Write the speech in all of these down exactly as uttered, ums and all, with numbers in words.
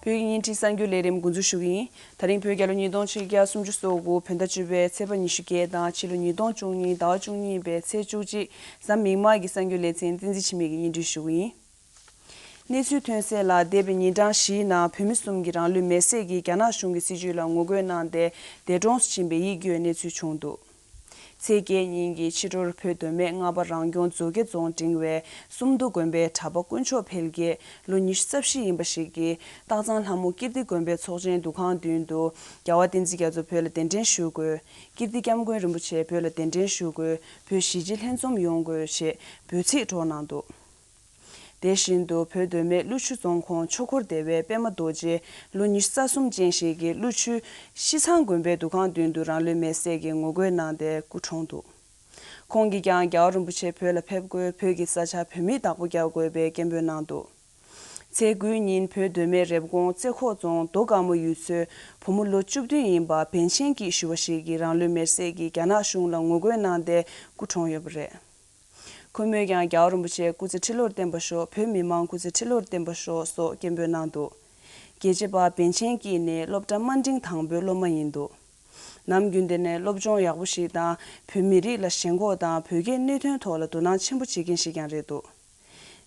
བོད་ཀྱི་བརྙན་འཕྲིན་གསར་འགྱུར་ལས་རིམ་འགོ་འཛུགས་ཞུ་གི་ཡིན། ད་རིང་བོད་རྒྱལ་ལོ་ཉིས་སྟོང་ཆིག་བརྒྱ་སུམ་ཅུ་སོ་དགུ་བོད་ཟླ་བཅུ་པའི་ཚེས་པ་ཉི་ཤུ་བརྒྱད་དང་ཕྱི་ལོ་ཉིས་སྟོང་བཅུ་གཉིས་ཟླ་བ་བཅུ་གཉིས་པའི་ཚེས་བཅུ་གཅིག་གཟའ་མིག་དམར་གྱི་གསར་འགྱུར་ལེ་ཚན་བསྟན་འཛིན་འཆི་མེད་ཀྱིས་སྙན་སྒྲོན་ཞུ་གི་ཡིན། གནས་ཚུལ་ཐོན་གསལ་ལ། འདས་པའི་ཉིན་གྲངས་བཞིའི་ནང་བོད་མི་གསུམ་གྱིས་རང་ལུས་མེར་སྲེག་གིས་རྒྱ་ནག་གཞུང་གི་སྲིད་བྱུས་ལ་ངོ་རྒོལ་གནང་སྟེ་འདས་གྲོངས་སུ་ཕྱིན་པའི་ཡིད་སྐྱོའི་གནས་ཚུལ་བྱུང་འདུག་ཚེས་བརྒྱད་ཉིན་གྱི་ཕྱི་དྲོར་བོད་མདོ་སྨད་རྔ་པ་རང་སྐྱོང་མཛོད་དགེ་རྫོང་འབྲིང་བའི་སུམ་མདོ་དགོན་པའི་གྲྭ་པ་དཀོན་མཆོག་འཕེལ་རྒྱས་ལོ་ཉི་ཤུ་རྩ་བཞི་ཡིན་པ་ཞིག་གིས་སྟག་ཚང་ལྷ་མོ་ཀིརྟི་དགོན་པའི་ཚོགས་ཆེན་འདུ་ཁང་མདུན་དུ། རྒྱལ་བ་བསྟན་འཛིན་རྒྱ་མཚོ་བོད་ལ་གདན་འདྲེན་ཞུ་དགོས། ཀིརྟི་སྐྱབས་མགོན་རིན་པོ་ཆེ་བོད་ལ་གདན་འདྲེན་ཞུ་དགོས། བོད་གཞིས་བྱེས་ལྷན་འཛོམས་ཡོང་དགོས་ཞེས་འབོད་ཚིག་སྒྲོག་གནང་འདུག་དེ་བཞིན་དུ་བོད་མདོ་སྨད་ཀླུ་ཆུ་རྫོང་ཁོངས་ཆོས་འཁོར་སྡེ་བའི་པད་མ་རྡོ་རྗེ་ལོ་ཉི་ཤུ་རྩ་གསུམ་ཅན་ཞིག་གིས་ཀླུ་ཆུའི་ཤིས་ཚང་དགོན་པའི་འདུ་ཁང་མདུན་དུ་རང་ལུས་མེར་སྲེག་གིས་ངོ་རྒོལ་གནང་སྟེ་སྐུ་གྲོངས་འདུག་ཁོང་གིས་ཀྱང་རྒྱལ་བ་རིན་པོ་ཆེ་བོད་ལ་ཕེབས་དགོས། བོད་ཀྱི་ས་ཆ་བོད་མིས་བདག་པོ་རྒྱག་དགོས་པའི་སྐད་འབོད་གནང་འདུག་ཚེས་དགུའི་ཉིན་བོད་མདོ་སྨད་རེབ་གོང་རྩེ་ཁོག་རྫོང་རྡོ་དཀར་མོ་ཡུལ་ཚོའི་བུ་མོ་ལོ་བཅུ་བདུན་ཡིན་པ་བན་ཆེན་སྐྱིད་ཞུ་བ་ཞིག་གིས་རང་ལུས་མེར་སྲེག་གིས་རྒྱ་ནག་གཞུང་ལ་ངོ་རྒོལ་གནང་སྟེ་སྐུ་གྲོངས་ཡོད་པ་རེད། ཁོ་མོས་ཀྱང་རྒྱལ་བ་རིན་པོ་ཆེ་སྐུ་ཚེ་ཁྲི་ལོར་བརྟན་པར་ཤོག་བོད་མི་མང་སྐུ་ཚེ་ཁྲི་ལོར་བརྟན་པར་ཤོག་སོགས་སྐད་འབོད་གནང་འདུག་རྒྱལ་གཅེས་པ་བན་ཆེན་སྐྱིད་ནི་སློབ་གྲྭ་དམའ་འབྲིང་དང་པོའི་སློབ་མ་ཡིན་འདུག་ནམ་རྒྱུན་དེ་ནས་སློབ་སྦྱོང་ཡག་པོ་ཞིག་དང་། བོད་མི་རིགས་ལ་ཞེན་ཁོག་དང་། བོད་སྐད་གནད་དོན་ཐོག་ལ་དོ་སྣང་ཆེན་པོ་བྱེད་མཁན་ཞིག་ཀྱང་རེད་འདུག་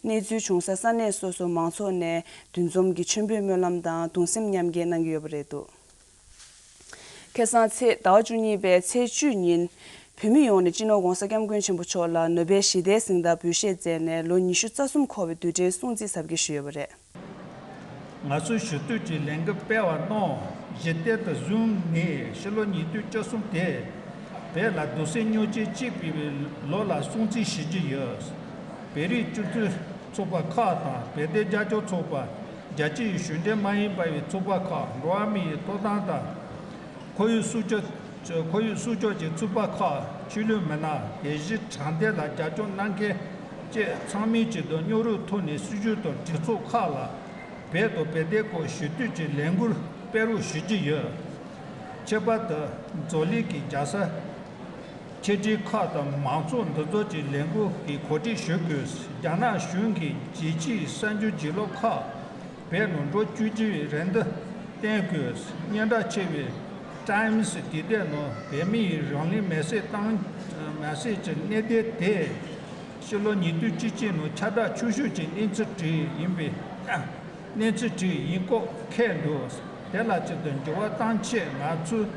གནས་ཚུལ་བྱུང་ས་ས་གནས་སོ་སོ་མང་ཚོགས་ནས་འདུ་འཛོམས་ཀྱིས་མཆོད་འབུལ་སྨོན་ལམ་དང་གདུང་སེམས་མཉམ་སྐྱེད་གནང་གི་ཡོད་པ་རེད་འདུག་ཁ་སང་ཚེས་ཟླ་བ་བཅུ་གཉིས་པའི་ཚེས་བཅུ་ཉིན། བོད་མི་ཡོངས་ནས་སྤྱི་ནོར་༧གོང་ས་༧སྐྱབས་མགོན་ཆེན་པོ་མཆོག་ལ་ནོ་བེལ་ཞི་བདེའི་གཟེངས་རྟགས་འབུལ་བཞེས་མཛད་ནས་ལོ་ཉི་ཤུ་རྩ་གསུམ་འཁོར་བའི་དུས་དྲན་སྲུང་བརྩི་གཟབ་རྒྱས་ཞུས་ཡོད་པ་རེད། ང་ཚོས་ཞུ་གཏུག་གི་ལས་འགུལ་སྤེལ་བ་རྣམས་གཞི་རྟེན་དུ་བཟུང་ནས་ཕྱི་ལོ་ཉིས་སྟོང་བཅུ་གསུམ་དེ་བོད་ལ་རྡོ་སྲིན་སྨྱོ་བྱེད་གཅིག་པའི་ལོ་ལ་སྲུང་བརྩི་ཞུ་རྒྱུ་ཡོད། བོད་རིགས་སྤྱི་མཐུན་ཚོགས་པ་ཁག་དང་བོད་དོན་རྒྱབ་སྐྱོར་ཚོགས་པ། རྒྱལ་སྤྱིའི་གཞུང་འབྲེལ་མ་ཡིན་པའི་ཚོགས་པ་ཁག་འགྲོ་བ་མིའི་ཐོབ་ཐང་དང་། ཁོར་ཡུག་སྲུང་སྐྱོབ། ཁོར་ཡུག་སྲུང་སྐྱོབ་ཀྱི་ཚོགས་པ་ཁག་ཆོས་ལུགས་མི་སྣ། རྒྱལ་སྤྱིའི་དྲང་བདེན་ལ་རྒྱབ་སྐྱོར་གནང་མཁན་བཅས་ཚང་མའི་ཆེད་དུ་སྙོབ་རུས་ཐོག་ནས་སྲིད་གཞུང་དང་གྲོས་ཚོགས་ཁག་ལ་བོད་དང་བོད་དོན་སྐོར་ཞུ་གཏུག་གི་ལས་འགུལ་སྤེལ་རོགས་ཞུ་རྒྱུ་ཡོད། ཁྱད་པར་དུ་འཛམ་གླིང་གི་རྒྱལ་ས་ཆེ་འབྲིང་ཁག་དང་མང་ཚོགས་འདུ་འཛོམས་ཀྱི་ལས་འགུལ་གྱི་གོ་སྒྲིག་ཞུ་དགོས། རྒྱ་ནག་གཞུང་གིས་རྒྱལ་སྤྱིའི་གསར་འགྱུར་བརྒྱུད་ལམ་ཁག་བོད་ནང་འགྲོ་བཅུག་རྒྱུའི་རེ་འདུན་བསྟན་དགོས། སྙན་གྲགས་ཆེ་བའི་ཊའིམ་སི་དེབ་ཐེར་ནང་བོད་མིའི་རང་ལུས་མེར་སྲེག་བཏང་མེར་སྲེག་གི་གནད་དོན་དེ་ཕྱི་ལོ་ཉིས་སྟོང་བཅུ་གཅིག་ནང་ཁྱབ་བསྒྲགས་ཆེ་ཤོས་ཀྱི་གནས་ཚུལ་བྲིས་ཡིན་པའི་གནས་ཚུལ་བྲིས་ཡིན་སྐོར་འཁོད་འདུག་དེ་ལ་ཆེད་དུ་འགྱུར་བ་གཏོང་ཆེད་ང་ཚོས་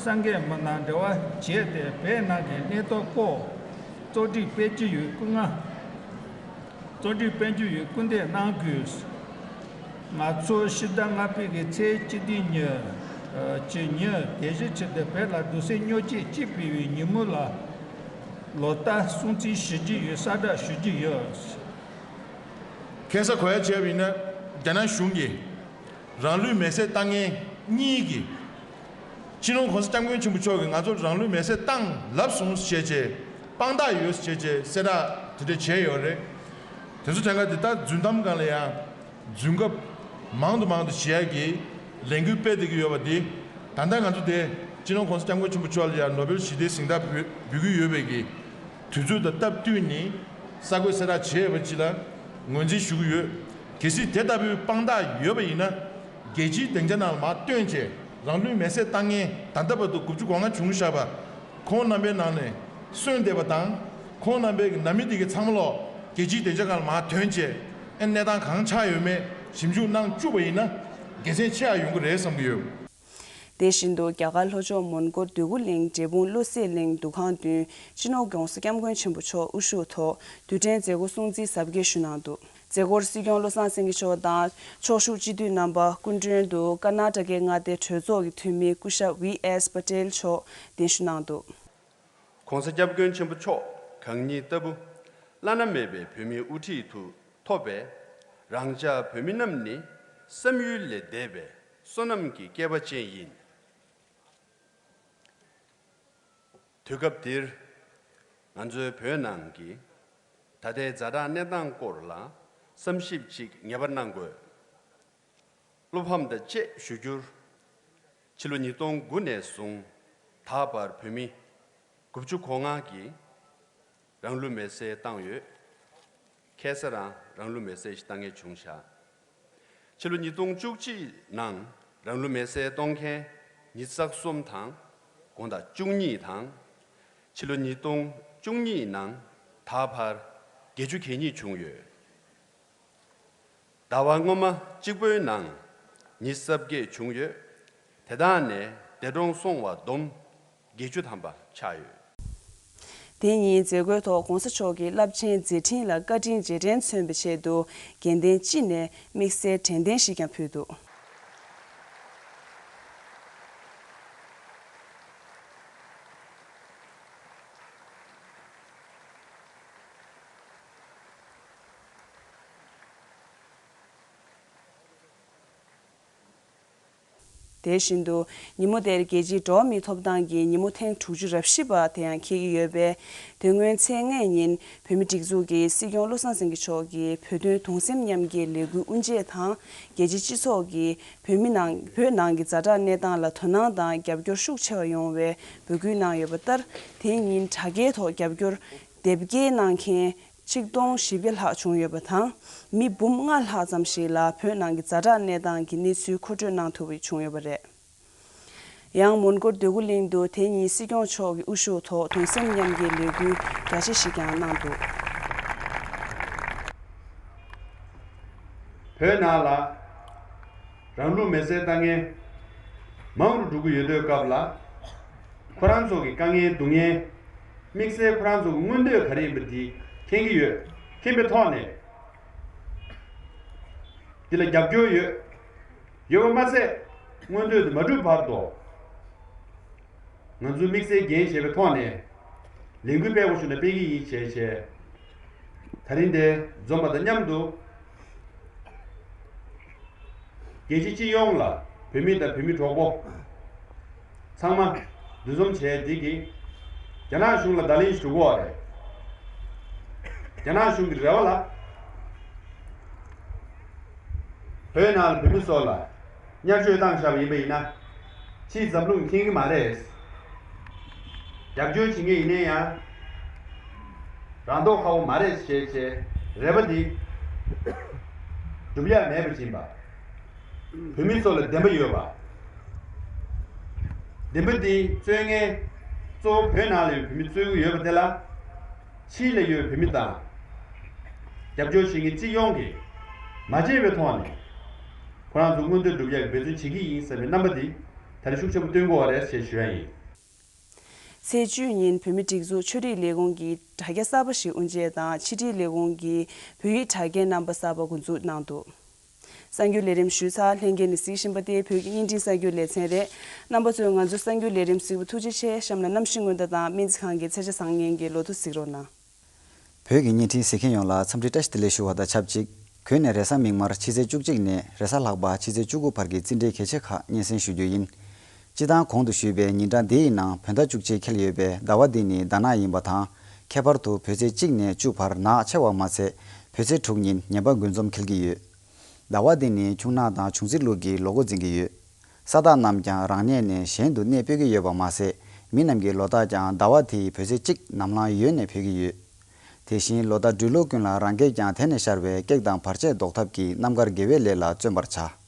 གསར་འགོད་མི་སྣ་འབྲེལ་བ་བྱས་ཏེ་བོད་ནང་གི་གནས་སྟངས་སྐོར་གཙོ་སྒྲིག་སྤེལ་གྱི་ཡོད། སྐུ་ངལ། གཙོ་སྒྲིག་སྤེལ་རྒྱུ་ཡོད། སྐུལ་འདེད་གནང་དགོས། ང་ཚོ་ཕྱི་ཟླ་ལྔ་པའི་གི་ཚེས་གཅིག་དེ་ཉིན་གྱི་ཉིན་དེ་བཞིན་ཆེད་དུ་བོད་ལ་རྡོ་སྲིན་སྨྱོ་བྱེད་གཅིག་སྤེལ་བའི་ཉིན་མོ་ལ་ལོ་ལྟར་སྲུང་བརྩི་ཞུ་རྒྱུ་ཡོད། གསལ་བསྒྲགས་ཞུ་རྒྱུ་ཡོད། ཁ་སང་གོ་ཡ་བྱས་པ་ཡིན་ན་རྒྱ་ནག་གཞུང་གིས་རང་ལུས་མེར་སྲེག་བཏང་མཁན་གཉིས་ཀྱིས། སྤྱི་ནོར་༧གོང་ས་༧སྐྱབས་མགོན་ཆེན་པོ་མཆོག་གིས་ང་ཚོར་རང་ལུས་མེར་སྲེག་བཏང་ལབ་སོང་ཞེས་བྱས། དཔང་རྟགས་ཡོད་ཞེས་བྱས་གསལ་བསྒྲགས་དེ་འདྲ་བྱས་ཡོད་རེད། དེ་ཚོ་དེ་ག་དེ་ལྟར་རྫུན་གཏམ་སྒང་ལ་ཡང་རྫུན་ཁ་མང་དུ་མང་དུ་བྱེད་ཡག་གི་ལས་འགུལ་སྤེལ་བསྡད་ཀྱི་ཡོད་པ་འདི། ད་ལྟ་ང་ཚོ་དེ་སྤྱི་ནོར་༧གོང་ས་༧སྐྱབས་མགོན་ཆེན་པོ་མཆོག་ལ་ཡང་ནོ་བེལ་ཞི་བདེའི་གཟེངས་རྟགས་འབུལ་འབུལ་གྱི་ཡོད་པའི་གི་དུས་ཚོད་དང་སྟབས་བསྟུན་ནས་གསར་འགོད་གསལ་བསྒྲགས་བྱས་ཡོད་པ་ཅིག་ལ་ངོས་འཛིན་ཞུ་གི་ཡོད། གལ་སྲིད་དེ་ལྟ་བུའི་དཔང་རྟགས་ཡོད་པ་ཡིན་ན། རྒྱལ་སྤྱིའི་སྡིངས་ཆ་ནང་ལ་མར་བཏོན་བྱས་རང་ལུས་མེར་སྲེག་བཏང་མཁན་ད་ལྟ་བར་དུ་དགུ་བཅུ་གོ་ལྔ་བྱུང་བཞག་པ། ཁོང་རྣམ་པའི་ནང་ནས་གསོན་བསྡད་པ་དང་། ཁོང་རྣམ་པའི་ནང་མི་དེ་གའི་ཚང་མ་ལོག་རྒྱལ་སྤྱིའི་སྡིངས་ཆ་སྒང་ལ་མར་ཐོན་བྱས་ཨེ་གནས་སྟངས་གང་ཆགས་ཡོད་མེད་ཞིབ་འཇུག་གནང་བཅུག་པ་ཡིན་ན་དགེ་མཚན་ཆེ་བ་ཡོང་གི་རེད་བསམ་གྱི་ཡོད། དེ་བཞིན་དུ་རྒྱ་གར་ལྷོ་ཕྱོགས་མོན་གྷོ་འདོད་རྒུ་གླིང་འབྲས་སྤུངས་བློ་གསལ་གླིང་འདུ་ཁང་མདུན་སྤྱི་ནོར་༧གོང་ས་༧སྐྱབས་མགོན་ཆེན་པོ་མཆོག་དབུ་བཞུགས་ཐོག་རྡུལ་ཕྲན་མཛད་སྒོ་སྲུང་བརྩི་གཟབ་རྒྱས་ཞུས་གནང་འདུག་མཛད་སྒོར་སྲིད་སྐྱོང་བློ་བཟང་སེང་གེ་མཆོག་དང་ཕྱོགས་བཞུགས་སྤྱི་འཐུས་རྣམ་པ། སྐུ་མགྲོན་དུ་ཀར་ནཱ་ཊ་ཀའི་མངའ་སྡེ་གྲོས་ཚོགས་ཀྱི་འཐུས་མི་སྐུ་ཞབས་ཝི་ཨེས་པ་ཏེལ་མཆོག་གདན་ཞུ་གནང་འདུག ༸གོང་ས་༸སྐྱབས་མགོན་ཆེན་པོ་མཆོག་གང་ཉིད་ལྟ་བུ་བླ་ན་མེད་པའི་བོད་མིའི་དབུ་ཁྲིད་དུ་ཐོབ་པས། རང་ཅག་བོད་མི་རྣམས་ནི་བསམ་ཡུལ་ལས་འདས་པའི་བསོད་ནམས་ཀྱི་སྐལ་བ་ཅན་ཡིན། དུས་སྐབས་འདིར་ང་ཚོའི་བོད་ནང་གི་ད་ལྟའི་ཛ་དྲག་གནས་སྟངས་སྐོར་ལ་བསམ་ཞིབ་ཅིག་ངེས་པར་གནང་དགོས། བློ་ཕམ་དང་བཅས་ཞུ་རྒྱུར། ཕྱི་ལོ་ཉིས་སྟོང་དགུ་ནས་བཟུང་ད་བར་བོད་མི་དགུ་བཅུ་གོ་ལྔ་གིས་རང་ལུས་མེར་སྲེག་བཏང་ཡོད། ཁ་སང་རང་རང་ལུས་མེར་སྲེག་ཞིག་བཏང་མཁན་བྱུང་ཤག་ཕྱི་ལོ་ཉིས་སྟོང་བཅུ་གཅིག་ནང་རང་ལུས་མེར་སྲེག་གཏོང་མཁན་ཉི་ཤུ་རྩ་གསུམ་དང་། དགོང་དག་བཅུ་གཉིས་དང་། ཕྱི་ལོ་ཉིས་སྟོང་བཅུ་གཉིས་ནང་ད་བར་བརྒྱད་ཅུ་གྱ་གཉིས་བྱུང་ཡོད། ཟླ་བ་སྔོན་མ་གཅིག་པོའི་ནང་ཉི་ཤུ་རྩ་བརྒྱད་བྱུང་ཡོད། དེ་དག་ནས་འདས་གྲོངས་སོང་བ་བསྡོམས་བརྒྱད་ཅུ་ཐམ་པ་ཆགས་ཡོད། དེ་ཉིན་མཛད་སྒོའི་ཐོག་༸གོང་ས་མཆོག་གི་རླབས་ཆེན་མཛད་འཕྲིན་ལ་བཀའ་དྲིན་རྗེས་དྲན་མཚོན་པའི་ཆེད་དུ་རྒན་གདན་སྤྱི་ནས་དམིགས་བསལ་དྲན་རྟེན་ཞིག་ཀྱང་ཕུལ་འདུག། དེ་བཞིན་དུ་ཉིན་མོ་དེར་རྒྱལ་སྤྱིའི་འགྲོ་བ་མིའི་ཐོབ་ཐང་གི་ཉིན་མོ་ཐེངས་དྲུག་ཅུ་རེ་བཞི་པ་དེ་ཡང་འཁེལ་གྱི་ཡོད་པས། དེ་སྔོན་ཚེས་ལྔ་ཉིན་བོད་མིའི་སྒྲིག་འཛུགས་ཀྱི་སྲིད་སྐྱོང་བློ་བཟང་སེང་གེ་མཆོག་གིས་བོད་དོན་གདུང་སེམས་མཉམ་སྐྱེད་ལས་འགུལ་དབུ་འབྱེད་དང་། རྒྱལ་སྤྱིའི་སྤྱི་ཚོགས་ཀྱིས་བོད་མི་ནང་བོད་ནང་གི་ཛ་དྲག་གནས་སྟངས་ལ་དོ་སྣང་དང་རྒྱབ་སྐྱོར་ཤུགས་ཆེ་བ་ཡོང་བའི་འབོད་སྐུལ་གནང་ཡོད་པ་ལྟར། དེ་ཉིན་དྲ་རྒྱའི་ཐོག་རྒྱབ་སྐྱོར་དེབ་སྐྱེལ་གནང་མཁན་ཆིག་སྟོང་བཞི་བརྒྱ་ལྷག་བྱུང་ཡོད་པ་དང་། མི་འབུམ་ལྔ་ལྷག་ཙམ་ཞིག་ལ་བོད་ནང་གི་ཛ་དྲག་གནས་སྟངས་ཀྱི་གནས་ཚུལ་མཁོ་སྤྲོད་གནང་ཐུབ་པ་བྱུང་ཡོད་པ་རེད། ཡང་མོན་གྷོ་འདོད་རྒུ་གླིང་དུ་དེ་ཉིན་སྲིད་སྐྱོང་མཆོག་གི་དབུ་བཞུགས་ཐོག་གདུང་སེམས་མཉམ་སྐྱེད་ལས་འགུལ་རྒྱ་ཆེ་ཞིག་ཀྱང་གནང་འདུག། བོད་ནང་ལ་རང་ལུས་མེར་སྲེག་བཏང་མཁན་མང་རུ་འགྲོ་གི་ཡོད་དུས་སྐབས་ལ། ཁོ་རང་ཚོ་གི་དཀའ་ངལ་སྡུག་བསྔལ། དམིགས་བསལ་ཁོ་རང་ཚོ་གི་མངོན་འདོད་ག་རེ་ཡིན་པ་འདི་མཁྱེན་གྱི་ཡོད། མཁྱེན་པའི་ཐོག་ནས་འདི་ལ་རྒྱབ་སྐྱོར་ཡོད། ཡོད་པ་མ་ཟད། མངོན་འདོད་དེ་མ་འགྲུབ་བར་དུ། ང་ཚོས་དམིགས་བསལ་འགན་བཞེས་པའི་ཐོག་ནས། ལས་འགུལ་སྤེལ་དགོས་བྱུང་ན་སྤེལ་གྱི་ཡིན་ཞེས་བཤད། ད་རིང་འདིར་འཛོམས་པ་དང་མཉམ་དུ། རྒྱལ་སྤྱི་སྤྱི་ཡོངས་ལ་བོད་མི་དང་བོད་མི་གྲོགས་པོ་ཚང་མ་འདུ་འཛོམས་བྱས་འདི་གིས་རྒྱ་ནག་གཞུང་ལ་བརྡ་ལན་ཞིག་འགྲོ་གི་ཡོད་རེད། རྒྱ་ནག་གཞུང་གི་རེ་བ་ལ། བོད་ནང་ལ་བོད་མི་ཚོ་ལ་བརྙས་བཅོས་བཏང་བཞག་པ་ཡིན་པ་ཡིན་ན། ཕྱིའི་འཛམ་གླིང་མཁྱེན་གྱི་མ་རེད། རྒྱབ་སྐྱོར་བྱེད་མཁན་ཡིན་ན་ཡང་རང་མདོག་ཁ་པོ་མ་རེད་ཅེས་བྱས་རེ་བ་འདི་སྒྲུབ་ཡ་མེད་པ་ཡིན་པ། བོད་མི་ཚོ་ལ་བདེན་པ་ཡོད་པ། བདེན་པ་འདི་རྩོད་མཁན་གཙོ་བོ་བོད་ནང་ལ་ཡོད་བོད་མི་རྩོད་ཀྱི་ཡོད་པ་དེ་ལ། ཕྱི་ལ་ཡོད་བོད་མི་དང་། རྒྱབ་སྐྱོར་བྱེད་མཁན་སྤྱི་ཡོངས་ཀྱིས་མ་བརྗེད་པའི་ཐོག་ནས། ཁོ་རང་ཚོ་མངོན་འདོད་སྒྲུབ་ཡག་གི་འབད་བརྩོན་བྱེད་ཀྱི་ཡིན་ཟེར་བའི་རྣམ་པ་འདི་ད་རེས་ཤུགས་ཆེན་པོ་སྟོན་དགོས་པ་རེད་ཅེས་ཞུ་ཡ་ཡིན། ཚེས་བཅུ་ཉིན་བོད་མིའི་སྒྲིག་འཛུགས་ཆོས་རིག་ལས་ཁུངས་ཀྱིས་དྲ་རྒྱ་གསར་པ་ཞིག་དབུ་འབྱེད་དང་ཕྱི་དྲིལ་ལས་ཁུངས་ཀྱིས་བོད་ཡིག་དྲ་རྒྱའི་རྣམ་པ་གསར་པ་འགོ་འཛུགས་གནང་འདུག། གསར་འགྱུར་ལས་རིམ་ཞུས་ཚར། ལྷན་རྒྱས་ནས་གཟིགས་བཞིན་པ་དེ་བོད་ཀྱི་བརྙན་འཕྲིན་གསར་འགྱུར་ལེ་ཚན་རེད། རྣམ་པ་ཚོས་ང་ཚོའི་གསར་འགྱུར་ལས་རིམ་གཟིགས་པ་ཐུགས་རྗེ་ཆེ། གཤམ་ལ་གནམ་གཤིས་སྔོན་བརྡ་དང་སྨན་རྩིས་ཁང་གི་ཚེས་ཆ་བཟང་ངན་གྱི་ལོ་ཐོ་གཟིགས་རོགས་གནང་། བོད་ཀྱི་བརྙན་འཕྲིན་གཟིགས་མཁན་ཡོངས་ལ་འཚམས་འདྲི་བཀྲ་ཤིས་བདེ་ལེགས་ཞུ་བ་དང་ཆབས་ཅིག། གུས་ནས་རེས་གཟའ་མིག་དམར་ཕྱི་ཚེས་བཅུ་གཅིག་ནས་རེས་གཟའ་ལྷག་པ་ཕྱི་ཚེས་བཅུ་དགུ་བར་གྱི་རྩིས་འབྲས་གལ་ཆེ་ཁག་སྙན་སེང་ཞུ་རྒྱུ་ཡིན། སྤྱི་བཏང་གོང་དུ་ཞུས་པའི་ཉིན་གྲངས་འདི་ཡི་ནང་བོད་ཟླ་བཅུ་གཅིག་འཁེལ་ཡོད་པས་ཟླ་བ་འདི་ནི་ཟླ་ནག་ཡིན་པ་དང་། ཁྱད་པར་དུ་བོད་ཚེས་གཅིག་ནས་བཅུ་བར་ནག་ཆེ་བ་མ་ཚད། བོད་ཚེས་དྲུག་ཉིན་ངན་པ་དགུ་འཛོམས་འཁེལ་གྱི་ཡོད། ཟླ་བ་འདི་ནི་ཁྱུང་ནག་དང་ཆུང་ཙི་ལུག་གི་ལོ་འགོ་འཛིན་གྱི་ཡོད། ས་བདག་རྣམས་ཀྱང་རང་གནས་ནས་གཞན་དུ་གནས་སྤོས་ཀྱི་ཡོད་པ་མ་ཟད། མི་རྣམས་ཀྱི་ལོ་རྟགས་ཀྱང་ཟླ་བ་དེའི་བོད་ཚེས་གཅིག་ནམ་ལངས་ཡོལ་ནས་འཕོས་ཀྱི་ཡོད། དེ་བཞིན་ལོ་ཟླ་སྦྲུལ་ལོ་ཀུན་ལ་རང་སྐད་ཀྱང་དེ་ནས་ཤར་བས་ཀེག་དང་བར་ཆད་ཟློག་ཐབས་ཀྱི་རྣམ་དཀར་དགེ་བའི་ལས་ལ་བརྩོན་པར་བྱ།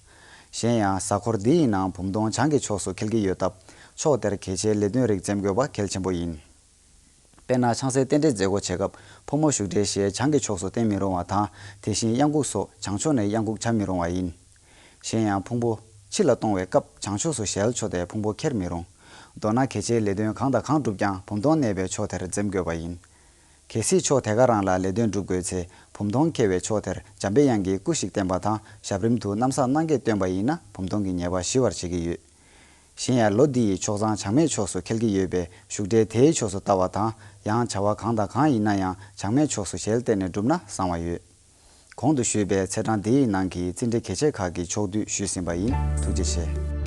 གཞན་ཡང་གཟའ་འཁོར་འདི་ཡི་ནང་བུམ་སྟོང་བྱང་གི་ཕྱོགས་སུ་འཁེལ་གྱི་ཡོད་སྟབས། ཕྱོགས་དེར་གལ་ཆེའི་ལས་དོན་རིགས་འཛེམ་དགོས་པ་གལ་ཆེན་པོ་ཡིན། དཔེར་ན་ཆང་སའི་རྟེན་འབྲེལ་མཛད་སྒོ་བྱེད་སྐབས་ཕོ་མོ་བཞུགས་གྲལ་ཞེས་བྱང་གི་ཕྱོགས་སུ་བསྟན་མི་རུང་བ་དང་། དེ་བཞིན་གཡང་འགུགས་སོགས་བྱང་ཕྱོགས་ནས་གཡང་འགུགས་བྱ་མི་རུང་བ་ཡིན། གཞན་ཡང་ཕུང་པོ་ཕྱི་ལ་གཏོང་བའི་སྐབས་བྱང་ཕྱོགས་སུ་ཞལ་འཕྱོ་སྟེ་ཕུང་པོ་ཁྱེར་མི་རུང་། མདོར་ན་གལ་ཆེའི་ལས་དོན་གང་དང་གང་བསྒྲུབ་ཀྱང་བུམ་སྟོང་གནས་པའི་ཕྱོགས་དེར་འཛེམ་དགོས་པ་ཡིན། གལ་སྲིད་ཕྱོགས་དེ་ག་རང་ལ་ལས་དོན་སྒྲུབ་དགོས་ཚེ་བུམ་སྟོང་འཁེལ་བའི་ཕྱོགས་དེར་འཇམ་པའི་དབྱངས་ཀྱི་སྐུ་ཞིག་བསྟན་པ་དང་ཞབས་རིམ་དུ་གནམ་ས་སྣང་བརྒྱད་བཏོན་པ་ཡིན་ན་བུམ་སྟོང་གི་ཉེས་པ་ཞི་བར་བྱེད་ཀྱི་ཡོད། གཞན་ཡང་ལོ་འདི་ཡི་ཕྱོགས་མཚམས་བྱང་མའི་ཕྱོགས་སུ་འཁེལ་གྱི་ཡོད་པས་བཞུགས་གྲལ་དེའི་ཕྱོགས་སུ་ལྟ་བ་དང་། ཡང་བྱ་བ་གང་དང་གང་ཡིན་ན་ཡང་བྱང་མའི་ཕྱོགས་སུ་ཞལ་གཏད་ནས་བསྒྲུབས་ན་བཟང་བ་ཡོད། གོང་དུ་ཞུས་པའི་ཚེས་གྲངས་འདི་ཡི་ནང་གི་རྩིས་འབྲས་གལ་ཆེ་ཁག་གི་ཕྱོགས་བསྡུས་ཞུས་ཟིན་པ་ཡིན། ཐུགས་རྗེ་ཆེ།